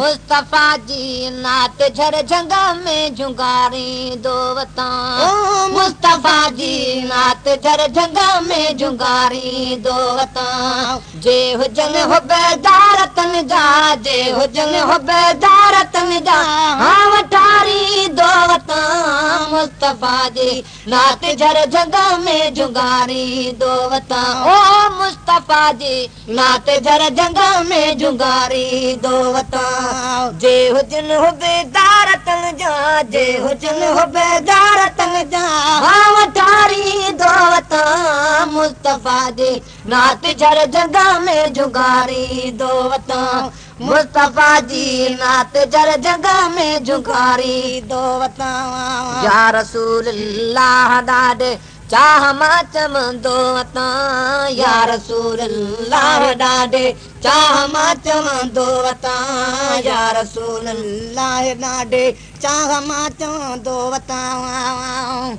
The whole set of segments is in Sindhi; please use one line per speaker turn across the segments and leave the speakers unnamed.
مصطفيٰ جي نعت جھر جھنگ ۾ جھونگاريندو وتان مصطفيٰ جي نعت جھر جھنگ ۾ جھونگاريندو وتان جي هجن حبدار تن جا جي هجن حبدار تن جا ها وٺاريندو وتان مصطفيٰ جي نعت جھر جھنگ ۾ جھونگاريندو وتان او مصطفيٰ جي نعت جھر جھنگ ۾ جھونگاريندو وتان جي هجن حبدار تن جا جي هجن حبدار تن جا ها وٺاريندو وتان مصطفيٰ جي نعت جھر جھنگ ۾ جھونگاريندو وتان مصطفيٰ جي نعت جھر جھنگ ۾ جھونگاريندو وتان يا رسول الله ڏاڍي چاهه مان چوندو وتان يا رسول الله ڏاڍي چاهه مان چوندو وتان يا رسول
الله ڏاڍي چاهه مان چوندو وتان.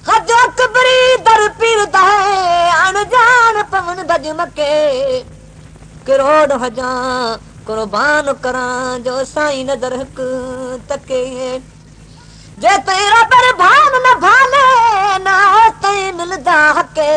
حج اڪبري در پير ده اڻ ڄاڻ پون ڀڄ مڪي ڪروڙ حجان قربان ڪران جو سائين نظر هڪ تڪي جيستائين ربر ڀان نه ڀالي نه اوستائين ملدا حقي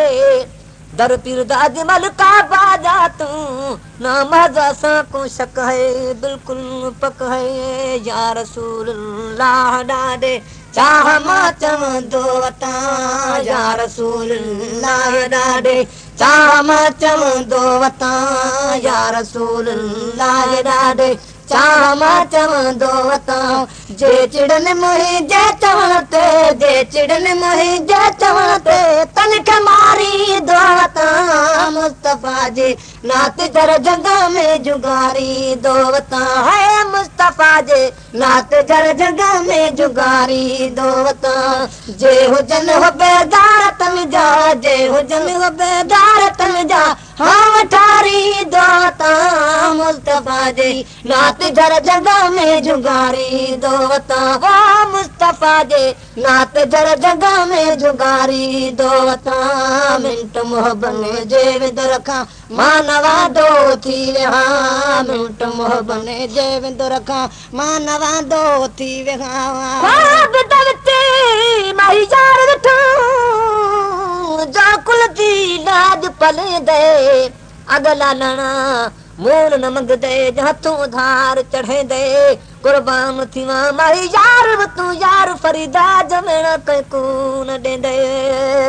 در پير دا اجمل ڪعبه جا تون نه محض اسان ڪو شڪ هي بلڪل پڪ هي يا رسول الله ڏاڍي چاهه مان چوندو وتان يا رسول الله ڏاڍي چاهه مان چوندو وتان يا رسول الله ڏاڍي چاهه مان چوندو وتان جي چڙن منهنجي چوڻ تي جي چڙن منهنجي چوڻ تي تن کي ماريندو وتان مصطفيٰ جي نعت جھر جھنگ ۾ جھونگاريندو وتان هي مصطفيٰ جي نعت جھر جھنگ ۾ جھونگاريندو وتان جي هجن حبدار تن جا جي هجن حبدار تن جا ها وٺاريندو وتان مصطفيٰ جي نعت جھر جھنگ ۾ جھونگاريندو وتان او مصطفيٰ جي نعت جھر جھنگ ۾ جھونگاريندو وتان منٽ محبن جي وندر کان مان واندو ٿي ويهان منٽ محبن
جي وندر کان مان واندو ٿي ويهان.
خواب ته وچ ماهي يار ڏٺو جا ڪل جي لاڄ پليندي اڳلا لڻا مون نه منگدي جا هٿون ڌار چڙهيندي قربان ٿيوان ماهي يار به تون يار فريدا جميڻا ڪنهن ڪون ڏيندي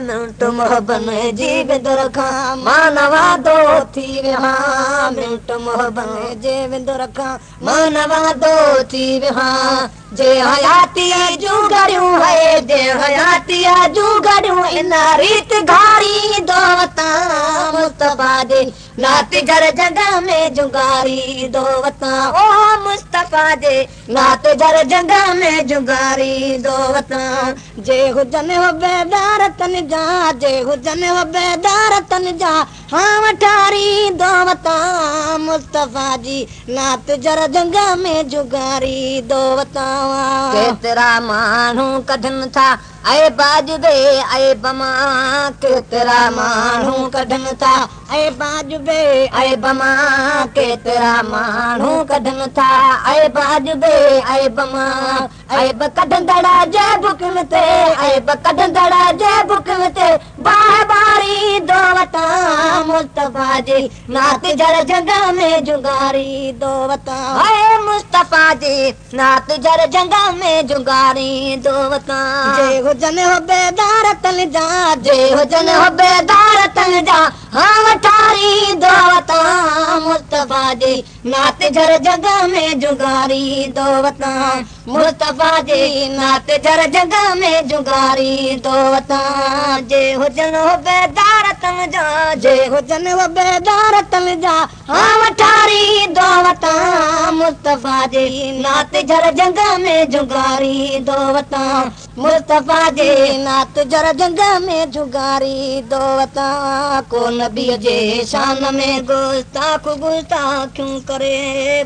منٽ محبن جي وندر کان مان واندو ٿي ويهان منٽ محبن
جي وندر کان
مان واندو ٿي ويهان جي حياتيء جون گهڙيون هي جي حياتيء جون گهڙيون ان ريت گهاريندو وتان مصطفيٰ جي نعت جھر جھنگ ۾ جھونگاريندو وتان او مصطفيٰ جي نعت جھر جھنگ ۾ جھونگاريندو وتان
جي هجن حبدار تن جا جي هجن حبدار تن جا ها وٺاريندو وتان مصطفيٰ جي نعت جھر جھنگ ۾ جھونگاريندو وتان.
ڪيترا ماڻهو ڪڍن ٿا عيب اڄ بي عيب مان ڪيترا ماڻهو ڪڍن ٿا عيب اڄ بي عيب مان ڪيترا ماڻهو ڪڍن ٿا عيب اڄ بي عيب مان عيب ڪڍندڙ جي بڪن تي عيب ڪڍندڙ جي بڪن تي باهه ٻاريندو وتان مصطفيٰ جي نعت جھر جھنگ ۾ جھونگاريندو وتان هي مصطفيٰ جي نعت جھر جھنگ ۾ جھونگاريندو وتان
جي هجن حبدار تن جا
جي هجن حبدار تن جا ها وٺاريندو وتان مصطفيٰ جي نعت جھر جھنگ ۾ جھونگاريندو وتان مصطفيٰ جي نعت جھر جھنگ ۾ جھونگاريندو وتان جي هجن حبدار تن جا جي
هجن حبدار تن جا
ها وٺاريندو وتان.
مصطفيٰ جي نعت جھر جھنگ ۾ جھونگاريندو وتان، مصطفيٰ جي نعت جھر جھنگ ۾ جھونگاريندو وتان. ڪو نبيء جي شان ۾ گستاخ گستاخيون ڪري،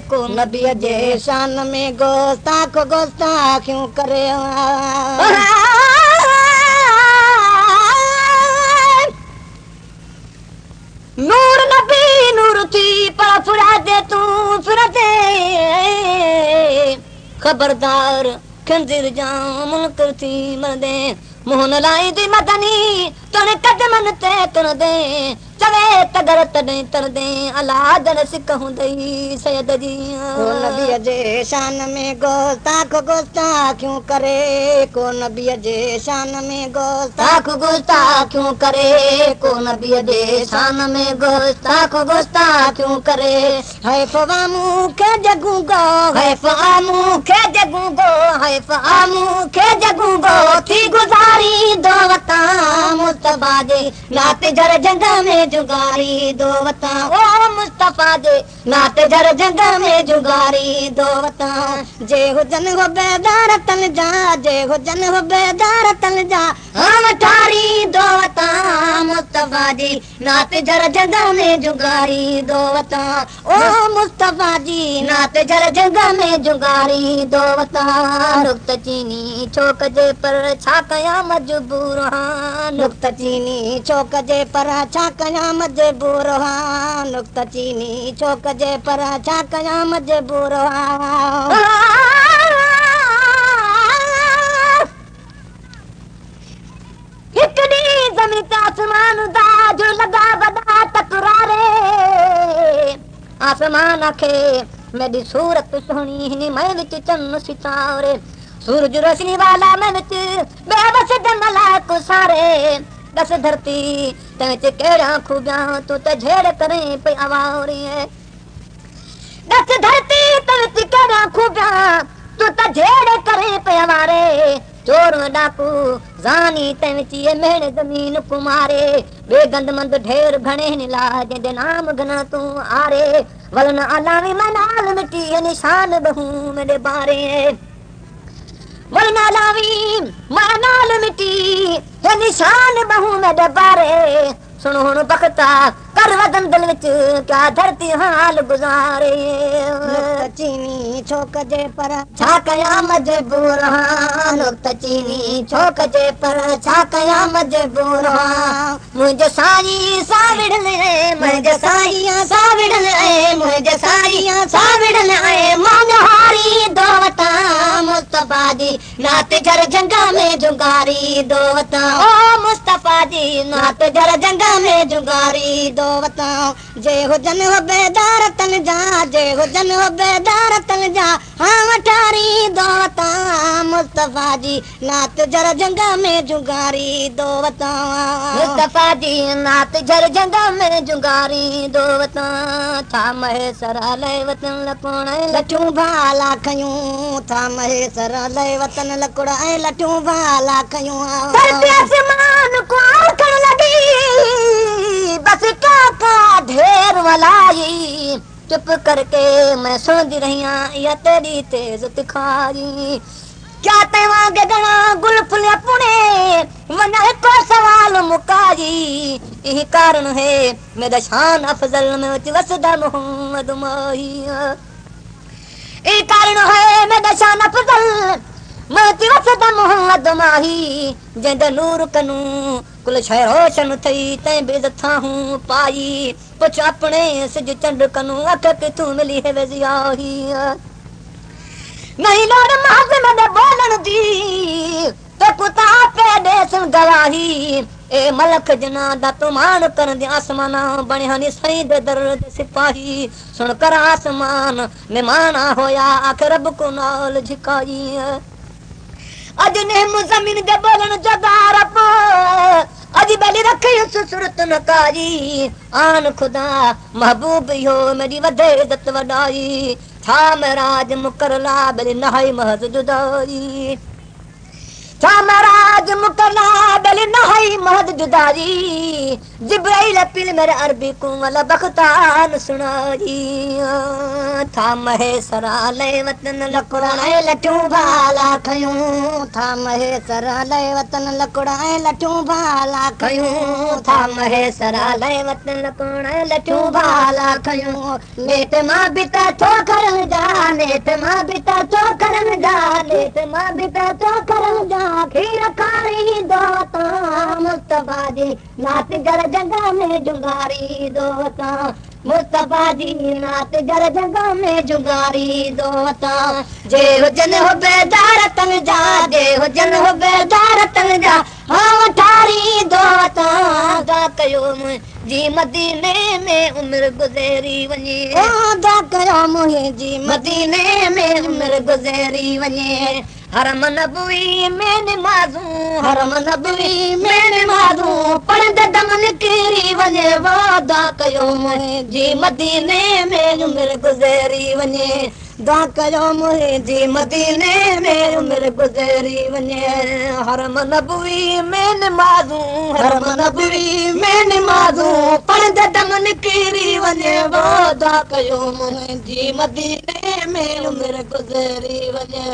ڪو نبيء جي شان ۾ گستاخ گستاخيون ڪري.
نور نبي نور ٿي پر ڦرادي تون ڦرندي، خبردار خنزير جان منڪر ٿي مرندي. منهن نه لائيندي مدني توڻي قدمن تي ڪرندي، چوي تڳر تڏهن ترندي، الا جڏهن سڪ هوندئي سيد جي.
ڪو نبيء جي شان ۾ گستاخ گستاخيون ڪري، ڪو نبيء جي شان ۾ گستاخ گستاخيون ڪري، ڪو نبيء جي شان ۾ گستاخ گستاخيون ڪري. حيف آ مون کي جڳونگو، حيف آ مون کي جڳونگو، حيف آ مون کي جڳونگو، ٿي گذاريندو وتان مصطفيٰ جي نعت جھر جھنگ ۾ جھونگاريندو وتان، او مصطفيٰ جي نعت جھر جھنگ ۾ جھونگاريندو وتان. جي هجن حبيدار تن جا، جي هجن حبيدار تن جا، هانء ٺاريندو وتان مصطفيٰ جي نعت جھر جھنگ ۾ جھونگاريندو وتان، او مصطفيٰ جي نعت جھر جھنگ ۾ جھونگاريندو وتان. نڪته چيني ڇو ڪجي پر ڇا ڪيان مجبور هان، نڪته چيني ڇو ڪجي پر ڇا ڪيان مجبور هان، نڪته چيني ڇو ڪجي پر ڇا ڪيان مجبور هان.
هڪ ڏينهن زمين تي آسمان دا جڙ لڳا وڏا تڪراري، آسمان آکي ميڏي صورت سهڻي هني مئن وچ چن ستاري، سورج روشني والا مئن وچ ٻيا وسدن ملائڪ ساري، ڏس ڌرتي تنهن وچ ڪهڙيان خوبيان تون ته جهيڙ ڪرين پئي اواري، ڏس ڌرتي تنهن وچ ڪهڙيان خوبيان تون ته جهيڙ ڪرين پئي اواري، چور ۽ ڊاڪو، زاني تنهن وچ اي مهڻ زمين ڪماري، ٻي گند مند ڍير گهڻي هن لا جنهن جي نام گهنڻ تون آري، ول نه آلاوين مان نال مٽي هي نشان بهون ميڏي باري، ول نه آلاوين مان نال مٽي هي نشان بهون ميڏي باري. سڻ هڻ بختا ڪر وزن دل وچ ڪيا ڌرتي حال گذاري.
نڪته چيني ڇو ڪجي پر ڇا ڪيان مجبور هان، نڪته چيني ڇو ڪجي پر ڇا ڪيان مجبور هان.
منهنجو سائين سان وڙهيل ۽ منهنجو سائين سان وڙهيل ۽ منهنجو سائين سان وڙهيل ۽ مان نهاريندو وتان مصطفيٰ جي نعت جھر جھنگ ۾ جھونگاريندو وتان، او مصطفيٰ جي نعت جھر جھنگ ۾
جھونگاريندو وتان. جي هجن حبيدار تن جا، جي هجن حبيدار تن جا، هانء ٺاريندو وتان مصطفيٰ جي نعت جھر جھنگ ۾ جھونگاريندو وتان.
مصطفيٰ جي نعت جھر جھنگ ۾ جھونگاريندو وتان. ٿا مهيسر لئه وطن لڪوڻ ۽
لٺيون ڀالا کنيون، ٿا مهيسر لئه وطن لڪڙ ۽ لٺيون ڀالا کنيون.
ڌرتي آسمان ڪو آکڻ لڳي، بس ڪا ڪا ڍير ولائي. چپ ڪرڪي مين سڻندي رهيان، اها تيڏي تيز تکائي. ڪيا تنهن وانگي گهڻا گل ڦليا پوڻي، وڃان هڪو سوال مڪائي. اهي ڪارڻ هي ميڏا شان افضل ۾ وچ وسدا محمد ماهي. اي ڪارڻ هي ميڏا شان افضل ۾ وچ وسدا محمد ماهي. جنهن جي نور ڪنون ڪل شيء روشن ٿئي، تنهن به عزت ٿانهون پائي. پڇ اپڻي سج چنڊ ڪنون اک ڪٿون ملي هي ويزياهي. نهين لوڙ محض ميڏي ٻولڻ the, توکون ته آپي ڏيسن گواهي. اي ملڪ جنان دا تون ماڻ ڪرندين آسمانان بڻيا ني سائين the در دي سپاهي. سڻ ڪر آسمان نماڻا هويا آک رب ڪو نال جهڪائي. اڄ نهم زمين the ٻولڻ جوڳا رب اڄ ٻيلي رکيس سرت نه ڪائي. آن خدا محبوب اهو ميڏي وڌي عزت وڏائي. ڇا معراج مقر لا ٻيلي ناهي محض جدائي. ڇا معراج مڪنا بل نهي مهد جداري جبرائيل پير ميري عربي ڪومل بختان سڻائي ٿا مهيسرا لئي وطن
لڪڙا ۽ لٺيون ڀالا کيون ٿا مهيسرا لئي وطن لڪڙا ۽ لٺيون ڀالا کيون ٿا مهيسرا لئي وطن لڪڙا ۽ لٺيون ڀالا کيون نيٺ مان به ته ٿو کرن جا نيٺ مان به ته ٿو کرن جا نيٺ مان به ته ٿو کرن جا کير کاريندو وتان مصطفيٰ جي نعت جر جنگ ۾ جهونگاريندو وتان مصطفيٰ جي نعت جر جنگ ۾ جهونگاريندو وتان جي هجن حبيدار تن جا جي هجن حبيدار تن جا هانء ٺاريندو وتان
دعا ڪيو منهنجي مديني ۾ عمر گذري وڃي.
دعا ڪيو منهنجي مديني ۾ عمر گذري وڃي.
حرم نبوي ۾ نمازون
حرم نبوي ۾ نمازون پڙهندي دم نڪري وڃي. دعا ڪيو منهنجي مديني ۾ عمر گذري وڃي. دعا ڪيو منهنجي مديني ۾ عمر گذري وڃي.
حرم نبوي ۾ نمازون
حرم نبوي ۾ نمازون پڙهندي دم نڪري وڃي. دعا ڪيو منهنجي مديني ۾ عمر گذري وڃي.